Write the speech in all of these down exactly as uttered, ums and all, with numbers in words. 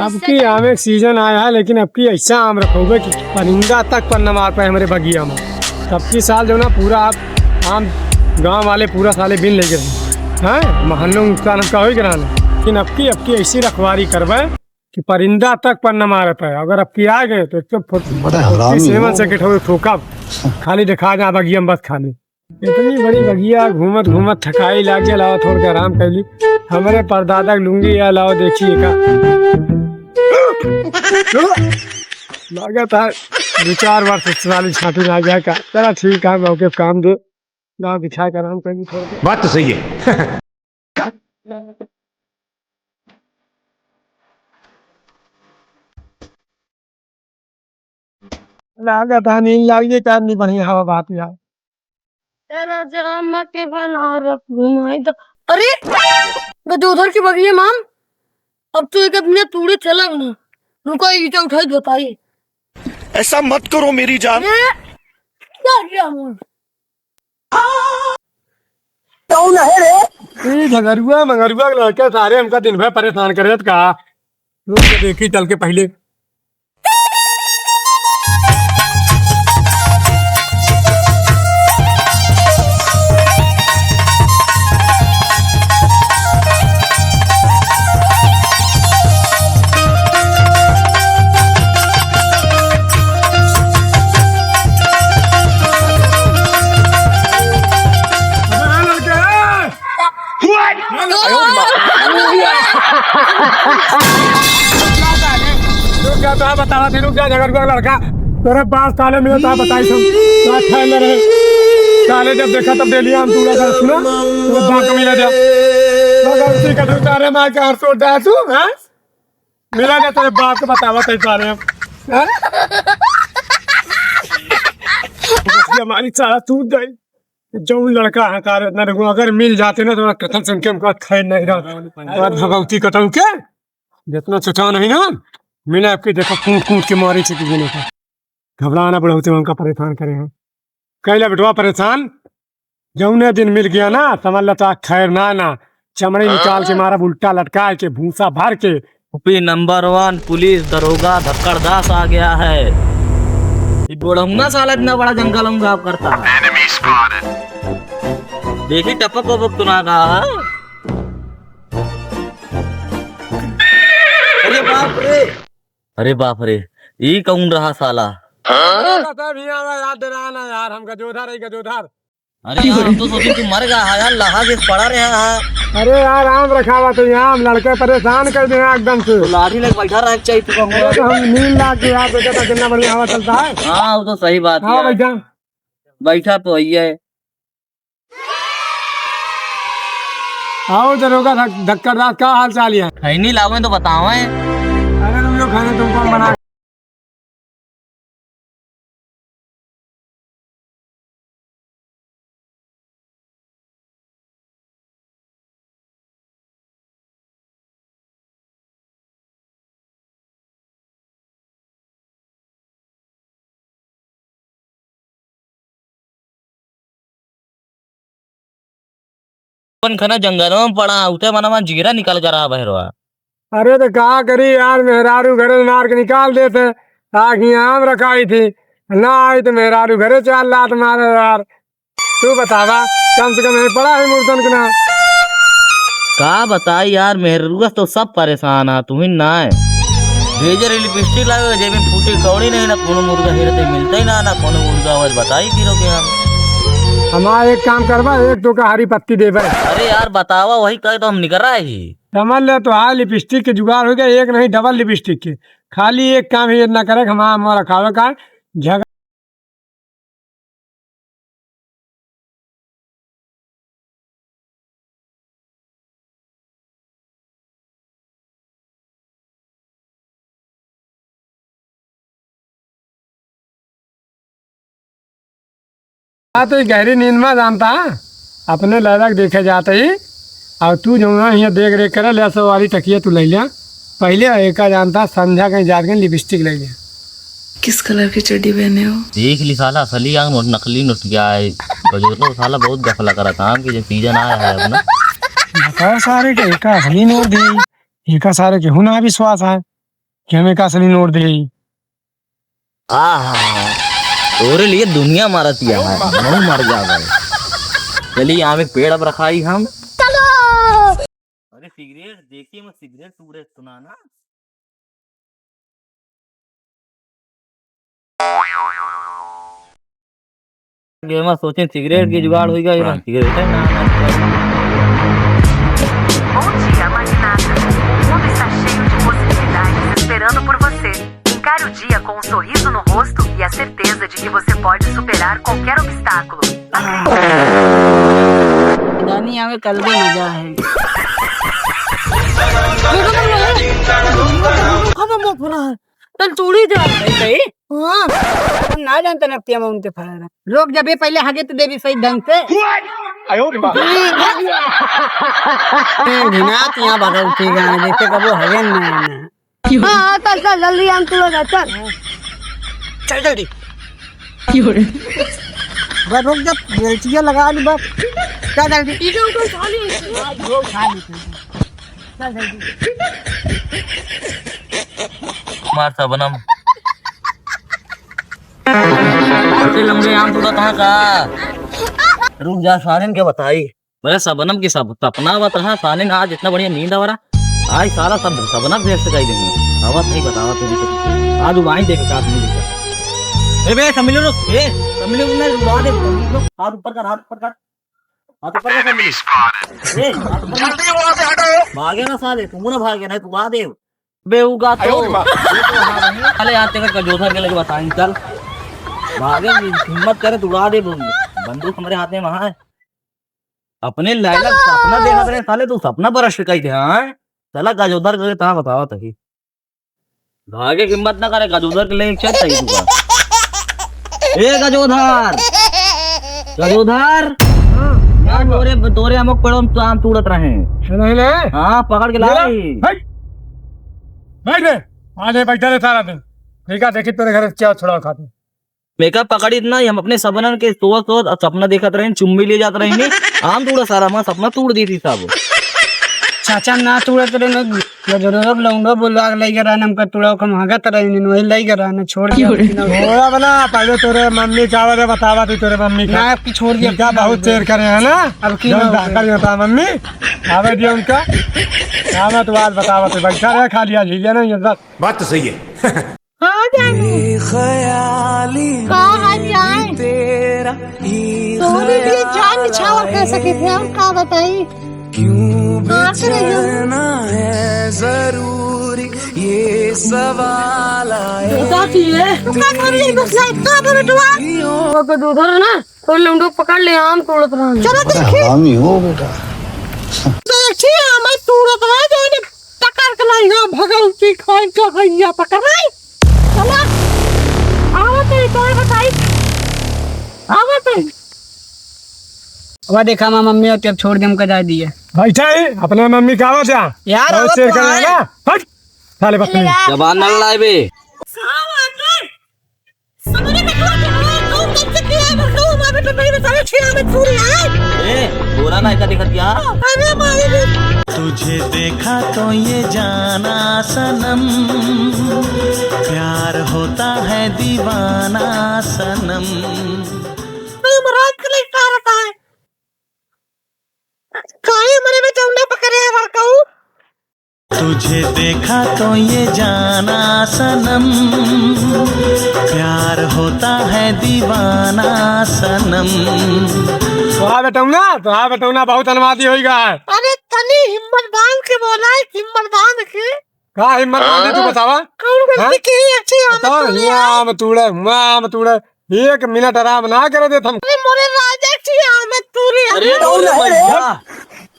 अब की आम एक सीजन आया है, लेकिन अब की ऐसा आम रखोगे कि परिंदा तक पर न मार पाए हमरे बगिया में। अब की साल जो ना पूरा आप आम गाँव वाले पूरा साले बिन ले गए हैं, महल्लों में नुकसान हमका होई करा। लेकिन अब की, अब की ऐसी रखवारी करबे कि परिंदा तक पर न मार पाए। अगर अब की आ गए तो एक तो फुट-, बड़ा हरामी सेवन हो। से ठोका, खाली दिखा जा बगिया में बस खाली। इतनी बड़ी बगिया घूमत घूमत थकाई लाग गया, लाओ थोड़ के आराम कर ली। हमरे परदादा के लुंगी या लाओ देखिए का। लागत है दो चार बार ससुराली छाती ना गया का। चला ठीक है, मौके पे काम दे। लाओ बिछा के आराम कर ली थोड़ के। बात तो सही है। लागत है नींद लाग गई, का नहीं बढ़िया हवा बात यार। तेरा जन्म के बनारस घुमाई दो। अरे, गजोधर की बगिया माम, अब तो एक आदमी तूड़े चला ना। रुको, ईटा उठाई बताई। ऐसा मत करो मेरी जान। ये क्या किया हम? कौन है रे? ई झगरुआ मंगरुआ के लड़के सारे हमका दिन भर परेशान करे का। रुक के देखी चल के पहिले। रुक जा, तो बतावा थी, रुक जा, झगड़ुआ लड़का। तोरे पास ताले मिले, तो बताई सब। तो अच्छा है ना रे। ताले जब देखा तब डेली हम तूड़ा कर सुना। तो बाप को मिला जा। मगर उसी का ढूंढा रे मार के हंस उठा तू, हाँ? मिला जा तेरे बाप को बतावा तई ताले हम। हाँ? ये हमारी सारा सूझ जाई। जौन लड़का हकार इतना देखो, अगर मिल जाते ना तो मैं कसम सुन के हमका खैर नहीं रहा। और भगवती कटऊ के जितना चचा नहीं ना, मैंने आपके देखा कूट कूट के मारी चुकी है। घबराना बुढ़ौती में हमका परेशान करे हैं। कैला बेटवा परेशान, जौने दिन मिल गया ना, समझ ला तो खैर ना, ना। चमड़ी निकाल के मारा, उल्टा लटका के, भूसा भर के। यूपी नंबर वन पुलिस दरोगा धक्कड़ दास आ गया है। ये बुढ़ौना साला इतना बड़ा जंगल में घाव करता है। देखी टपक वपक तो ना कहा है। अरे बाप रे, अरे बाप रे, ई कौन रहा साला? हाँ? पता भी आवा याद रहा ना यार, हम गजोधर है, गजोधर। अरे यार, हम तो सोचे तू मर गया है यार, लहा के पड़ा रहा है। अरे यार, आम रखा हुआ तो यहाँ हम लड़के परेशान कर दे हैं एकदम से। तो लाठी लेके बैठा रहे चाहिए तू हमको। अरे तो हम नींद लाग के यार, देखा था कितना बढ़िया हवा चलता है। हाँ, वो तो सही बात हाँ, है। बैठा। बैठा तो यही है। आओ दरोगा धक-, धक्कड़दार, का हाल चाल है? खैनी लावे तो बतावे। अरे तुम लोग खाने तुम कौन बना? अपन खना जंगलवा में पड़ा, उठे मनवा जीरा निकल कर आ बहरवा। अरे तो का करी यार, मेहरारू घरे मार के निकाल देते, आखिर आम रखाई थी, ना आई तो मेहरारू घरे चार लात मारे यार। तू बतावा, कम से कम यहीं पड़ा है मुर्दन के ना। का बताई यार, मेहरुआ तो सब परेशान है, तू ही ना है। भेजे रही लिपस्टिक लावे, जेब में फूटी कौड़ी नहीं, ना कोनो मुर्गा हेरते मिलता ही ना, ना कोनो मुर्गा आवाज बताई गिरो के हम। हमारा एक काम करबा, एक तो का हरी पत्ती देबे। अरे यार बतावा, वही कहे तो हम निकरा ही। समझ ले तो हाँ, लिपस्टिक के जुगाड़ हो गया, एक नहीं डबल लिपस्टिक के। खाली एक काम ही इतना करे, हमारा, हमारा खावे का झगड़ा। हाँ, तो ये गहरी नींद में जानता, अपने लड़क देखे जाते ही, और तू जो है यहाँ देख रेख करे, ले सौ वाली तकिया तू ले लिया। पहले एका जानता, संध्या कहीं जात गई लिपस्टिक ले लिया। किस कलर की चड्डी पहने हो? देख ली साला, असली आम और नकली नोट क्या है। गजोधर साला बहुत गफला करा काम की जो सीजन आया है अपना। बताओ सारे के एका असली नोट दे, एका सारे के हुना विश्वास है। कि हमें का असली नोट देई। आहा, तोरे लिए दुनिया मारत या है, नहीं मर जावे। चलिए, यहाँ पे पेड़ अब रखाई हम। चलो। अरे सिगरेट, देखिए मैं सिगरेट सूंघ रहे सुना ना। ये मैं सोचे सिगरेट की जुगाड़ होई गई, ये मैं सिगरेट है ना, ना। Bom dia, magnata. O mundo está cheio de possibilidades esperando por você. Encare o dia com um sorriso no rosto e a certeza de que você pode superar qualquer obstáculo. Acredite. गानी आवे कल के मजा है। चल तूड़ी जा। सही, सही? हाँ। हम ना जानते ना पिया उनके फायदा। लोग जब ये पहले हगे तो देवी सही ढंग से। आयो रे माँ। ए, घिनात यहाँ भगवती गाने, जैसे कबो हगे ना, ना। हाँ, हाँ, चल, चल, जल्दी हम तुलो जा, चल। चल जल्दी। क्यों रे? बस रुक जा, बेल्टिया लगा ली बस। चल जल्दी। पीछे उठो, साली। चल जल्दी। मार सबनम। अरे लंगड़े आम तोड़त हा का? रुक जा, सारेन के बताई। अरे सबनम की सब सपना आवत रहा, साले ने आज इतना बढ़िया नींद आवा रहा। आज साला सब सपना भेस्ट कर देंगे। आवत नहीं बतावा तू। आज वाइन देख का नहीं देखा। ए बे, समझ लो, ए, समझ लो, मैं उड़ा दे, समझ लो। हाथ ऊपर कर, हाथ ऊपर कर। हाथ ऊपर कर, समझ लो। ए, हाथ ऊपर कर। भागे ना साले, तुम ना भागे ना, तू उड़ा दे। बे उगा तो। आयो रे माँ। ये तो हाँ भाई। अरे यार, तेरे गजोधर के लगे बताएं, चल। भागे, हिम्मत करे, तू उड़ा दे बंदूक। बंदूक हमारे हाथ में वहाँ है। अपने लायला सपना देखत रहे साले, तू सपना भ्रष्ट कई दे, हाँ? चला गजोधर के तहाँ बतावा तही। भागे के हिम्मत ना करे, गजोधर के लिए एक चल सही तू। ए गजोधर, गजोधर, हाँ। यार तोरे, तोरे अमुक पेड़ों में तो आम तोड़त रहे। सुनाई ले? हाँ, पकड़ के ला ले ला। रही। हट। बैठ रे, आज ये बैठा रहे सारा दिन। ठीक है, देखी तेरे घर से क्या छुड़ाओ खाते। मेकअप पकड़ी इतना, हम अपने सपनन के सोच सोच और सपना देखत रहे, चुम्मी ले जात रहे, आम तोड़ा सारा, हमारा सपना तोड़ दी थी साहब। चाचा ना तोड़त रहे ना, जरूर लौंडो बोलवा के लइके रहे, हमका तोड़ा के हम हगत रहे, नहीं वही लइके रहे ना, छोड़ दिया। क्यों रे? थोड़ा बना, पहले तोरे मम्मी का वाले बतावा, तू तोरे मम्मी का। ना, आपकी छोड़ दिया। ठीक है, बहुत चेर करे है ना? अब की जौन ना दाखल होता मम्मी, आवे दिया उनका। आवे तो आज बतावा, तू बैठा रहे, खा लिया, झीलिया नहीं, ये बस। बात तो सही है। हाँ जानू। का हाल जाए? तोरी लिए जान निछावर कर सके थे, हम का बताई? हाँ, तो नहीं जानू। बेटा जी, ये तू का कर रही है? बस लाइट का बोले तू आ? वो तो उधर है ना, तो लौंडो पकड़ ले, आम तोड़त रहा। चलो देखी। हरामी हो बेटा। देखी, आम तोड़त रहा, जो इन्हें पकड़ के लाई, हाँ, भगवती खाई का हैया पकड़ लाई। चला, आवत है, तोरे बताई। आवत है। अब देखा, माँ, मम्मी होती, अब छोड़ दे, हमका जाए दिए। बैठा है, अपने मम्मी का आवत जा। यार, बहुत आवत शेर तो कर है। रहा ना। हट, साले बकरी। जबान न लड़ाई बे। साला, सामने का तू, तू कब से किया है, तू हमारे तो नहीं बताया, छिया में चूरी है। ए, बोला ना, इतना दिखत क्या? अरे माई रे। तुझे देखा तो ये जाना सनम, प्यार होता है दीवाना सनम। तू महाराज के लिए क्या रहता है? काहे मरे में चौंडा पकड़े है, वर्कऊ? तुझे देखा तो ये जाना सनम, प्यार होता है दीवाना सनम। तोहा बेटौना, तोहा बेटौना बहुत अनवादी होई गा है। अरे तनी हिम्मत बांध के बोला, हिम्मत बांध के। का हिम्मत बांधी तू बतावा? कौन गलती हाँ? की है? अच्छी आम बताओ, तूड़े। हियाँ आम तूड़े, हुआँ आम तूड़े। एक मिनट आराम ना करे देत हम। अरे मोरे राजा की आम तूड़े। अरे मोरे भैया।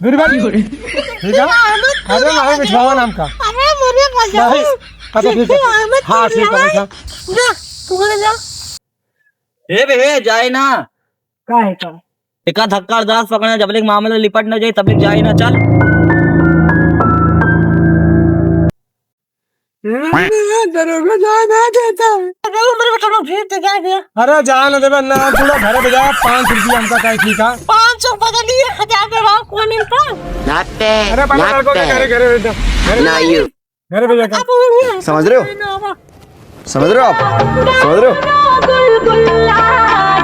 बीरबल, ठीक है? आम तूड़े अरे नहीं, राजा। बिछावा नाम का। अरे मोरे राजा। नहीं, अच्छा, ठीक है। आम हाँ, तूड़े ठीक है, भाई। ठीक है। जा, तू बोले जा। ए बे, ए, जाए ना। का है का? एका धक्का और दास पकड़ना, जब तक मामला लिपट न जाए, तब तक जाए ना, चल। दरोगा जाए ना देता है। अरे, उम्र में थोड़ा भीड़ तो जाए दिया। अरे, जाए ना देबे, ना, हम पूरा घर पे जाए, पाँच सौ रुपया हमका चाहे, ठीक है? पाँच सौ बदलिए, हजार में रहो, कौन मिलता? Not bad, अरे, पहले not लड़कों के bad। घरे, घरे, घरे। Now you। अरे भैया, का समझ रहे हो? समझ रहे हो आप? समझ रहे हो? गुलगुला,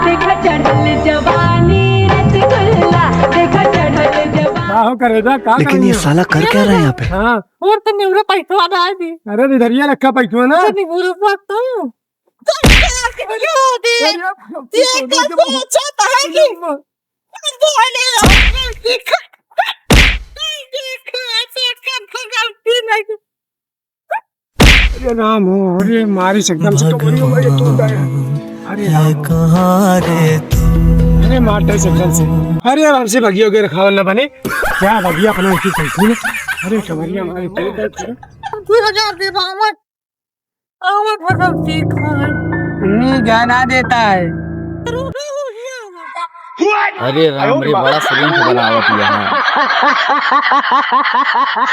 देखा चढ़ल जवानी रसगुल्ला, देखा चढ़ल जवानी। का हो करेजा, का लेकिन ये करेजा? साला कर क्या रहा है यहाँ पे? हाँ। और तो निउरा पैसा वाला है भी। अरे इधरिया रखा पैसा ना। तो निउरा बात तो। ये कैसे सोचा था कि अरे राम हो, अरे मारी से एकदम से कमरियो मारी तू गया। अरे राम हो। कहाँ रे तू? अरे मार दे से एकदम से। अरे आराम से भगियो के रखावल ना बने। क्या भगिया अपना इसी चलती है। अरे कमरिया मारी तू गया। दो हजार दे बावन। आवा भगवती खान। नहीं जाना देता है। अरे राम रे, बड़ा सीन तो बनावत ही है।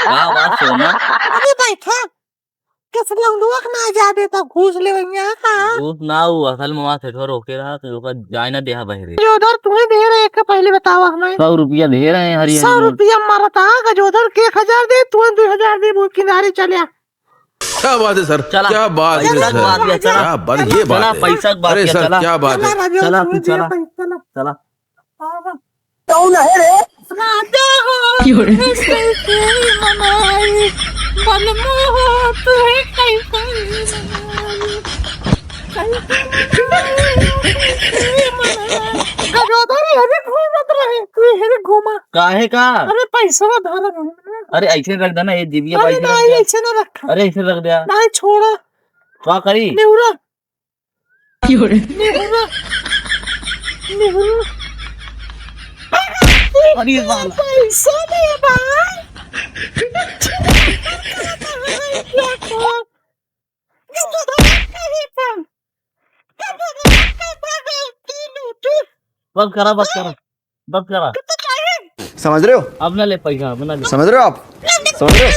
का बात सोना? अरे बैठा, किस लौंडुआ के ना जा देता, घूस ले भैया का? घूस ना, वो असल में वहाँ से ठोर होके रहा, तो ओकर जाए ना देहा बहरे। जो उधर तुम्हें दे रहे, एक पहले बताओ हमें। सौ रुपया दे रहे हैं हरियाणा सौ में। रुपया मारता, गजोधर के एक हजार दे, तुम्हें दो हजार दे, वो किनारे चले आ। क्या बात है सर, चला। क्या बात है पैसा सर, की बात है, चला। क्या बात, ये बात चला, है। पैसा की बात अरे किया, सर, चला। क्या बात है। चला, चला, तू चला। चला। चला। कौन है रे? राजा हो, क्यों रे? कैसे मनाई, बलमो हो, तू है कैसे मनाई। गजोधर, ये भी घूमत रहे, तू ये भी घूमा। काहे का? अरे, पैसा ना धरा नहीं। अरे, ऐसे रख देना, ये जीबिया अरे, पैसा ना, रख दे। ऐसे ना रखा। अरे, ऐसे रख दे। ना, छोड़ा। का करी? नेहुरा। क्यों रे? नेहुरा। नेहुरा। अरे, वाला। पैसा ले बा। बस करा, बस करा, बस करा। समझ रहे हो? अब ना ले पैसा, अब ना ले। समझ रहे हो आप? समझ रहे हो?